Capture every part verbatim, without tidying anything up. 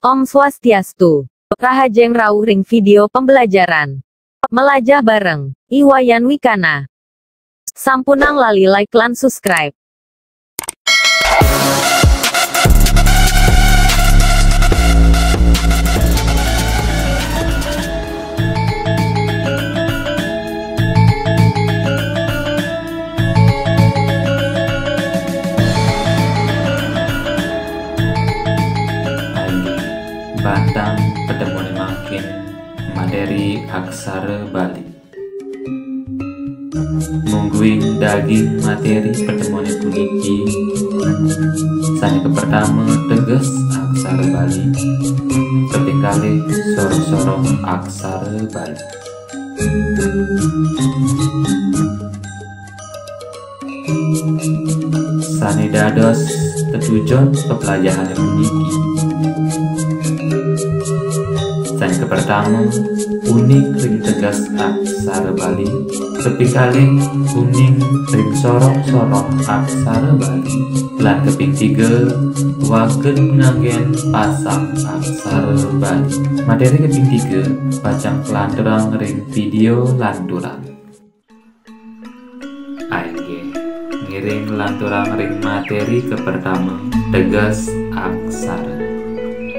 Om Swastiastu. Rahajeng rauh ring video pembelajaran Melajah bareng I Wayan Wikana. Sampunang lali like lan subscribe. Bantang pertemuan mangkin materi aksara Bali. Mungguing daging materi pertemuan puniki, sane kapertama teges aksara Bali, kaping kalih soroh-soroh aksara Bali. Sane dados tetujon peplajahan puniki. Sane kapertama, uning ring teges aksara Bali. Kaping kalih, uning ring soroh-soroh aksara Bali. Lan kaping tiga, waged nganggen pasang aksara Bali. Materi kaping tiga pacang kalanturang ring video lanturang. Inggih, ngiring lanturang ring materi kapertama, teges aksara.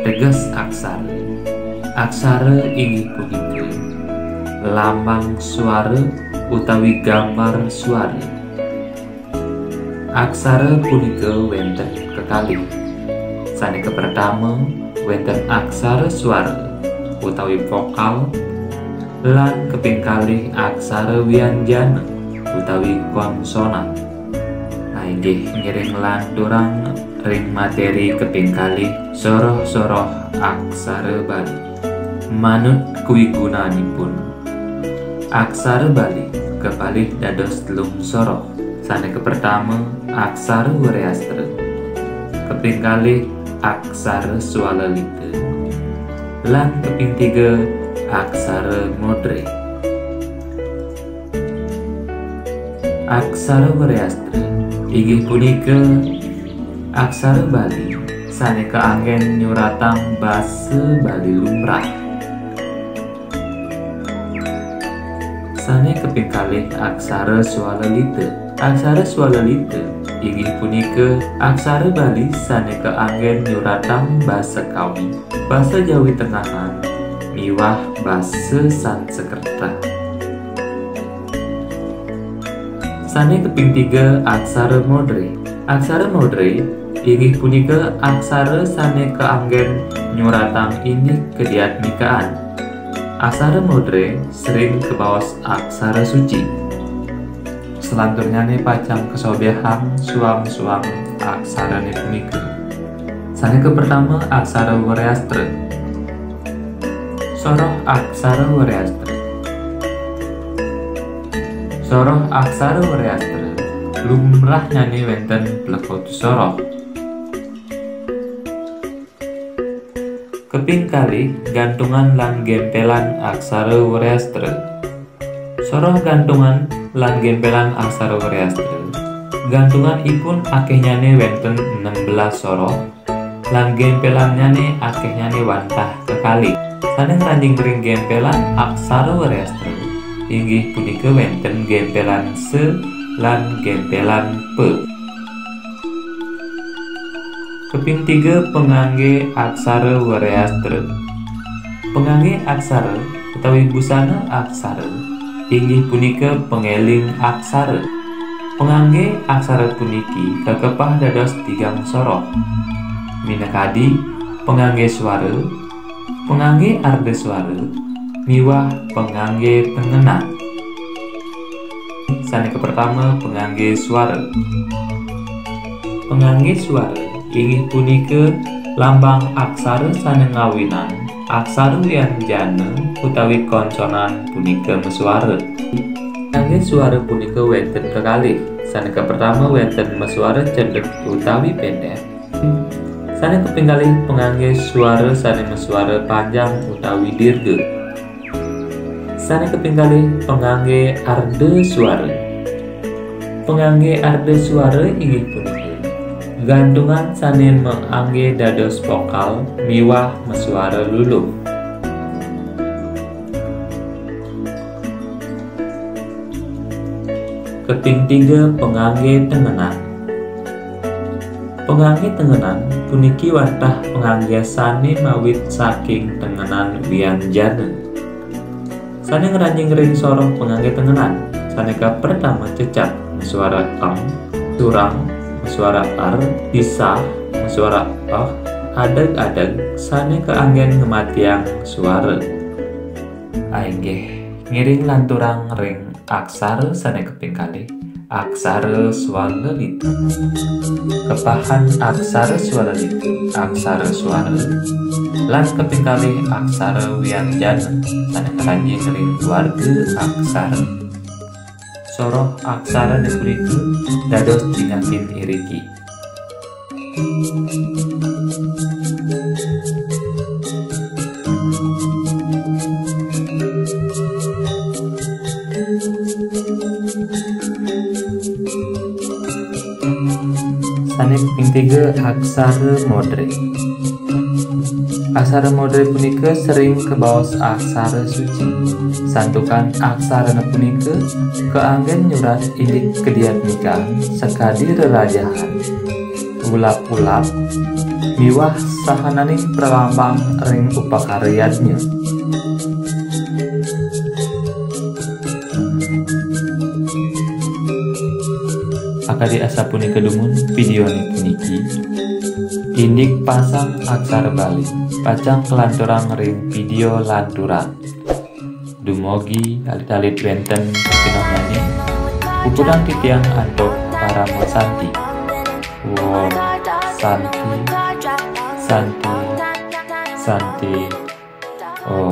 Teges aksara. Aksara inggih punika lambang suara utawi gambar suara. Aksara punika wenten kekalih. Sane kapertama, wenten aksara suara utawi vokal, lan kaping kalih aksara wianjana utawi konsonan. Nah, inggih ngiring lanturang ring materi kaping kalih, soroh-soroh aksara Bali. Manut kawigunanipun, aksara Bali kapalih dados telung soroh. Sane kapertama, aksara Wreastra. Kaping kalih, aksara Swalalita. Lan kaping tiga, aksara Modre. Aksara Wreastra inggih punika aksara Bali sane kaanggen nyuratang basa Bali lumrah. Sane kaping kalih, aksara Swalalita. Aksara Swalalita inggih punika aksara Bali sane kaanggen nyuratang basa Kawi, basa Jawi Tengahan, miwah basa Sanskerta. Sane kaping tiga, aksara Modre. Aksara Modre inggih punika aksara sane kaanggen nyuratang indik kadiatmikaan. Aksara Modre sering kabaos aksara suci. Selanturnyane pacang kasobehang suang-suang aksarane punika. Sane kapertama, aksara Wreastra. Soroh aksara Wreastra. Soroh aksara Wreastra lumrahnyane wenten plekutus soroh. Kaping kalih, gantungan lan gempelan aksara Wreastra. Soroh gantungan lan gempelan aksara Wreastra. Gantunganipun akehnyane wenten enam belas soroh, lan gempelannyane akehnyane wantah kekalih. Sane ngranjing ring gempelan aksara Wreastra inggih punika wenten gempelan sa lan gempelan pa. Kaping tiga, pangangge aksara Wreastra. Pangangge aksara utawi busana aksara inggih punika pangeling aksara. Pangangge aksara puniki kakepah dados tigang soroh. Minakadi pangangge suara, pangangge arda suara, miwah pangangge tengenan. Sane kapertama, pangangge suara. Pangangge suara inggih punika lambang aksara sane ngawinan aksara wianjana utawi konsonan punika masuara. Pangangge suara punika wenten kekalih. Sane kapertama wenten masuara cedek utawi pendek. Sane kaping kalih, pangangge suara sane masuara panjang utawi dirga. Sane kaping kalih, pangangge arda suara. Pangangge arda suara inggih punika Gantungan sané maanggé dados vokal miwah masuara luluh. Kaping tiga, panganggé tengenan. Panganggé tengenan puniki wantah panganggé sané mawit saking tengenan wianjana. Sané ngranjing ring soroh panganggé tengenan, sané kapertama cecap masuara eng, surang masuara er, pisah masuara eh, adeg-adeg sané kaanggén ngamatiang suara. Inggih, ngiring lanturang ring aksara sané kaping kalih, aksara swara lita. Kepahan aksara swara lita, aksara swara, lan kaping kalih aksara wianjana sané ngranjing ring warga aksara. Soroh aksarané punika dados jingakin iriki. Sané kaping tiga, aksara modré. Aksara modré punika sering kabaos aksara suci. Santukan aksarané punika kaanggén nyurat indik kadiatmikan sakadi rerajahan, ulap-ulap, miwah sahananing pralambang ring upakara yadnya. Akadi asapunika dumun vidéoné puniki. Indik pasang aksara Bali pacang kalanturang ring vidéo lanturang. Dumugi alit-alit wénten kakinonyané, puputang titiang antuk parama santi. Om Santi, Santi, Santi, Om.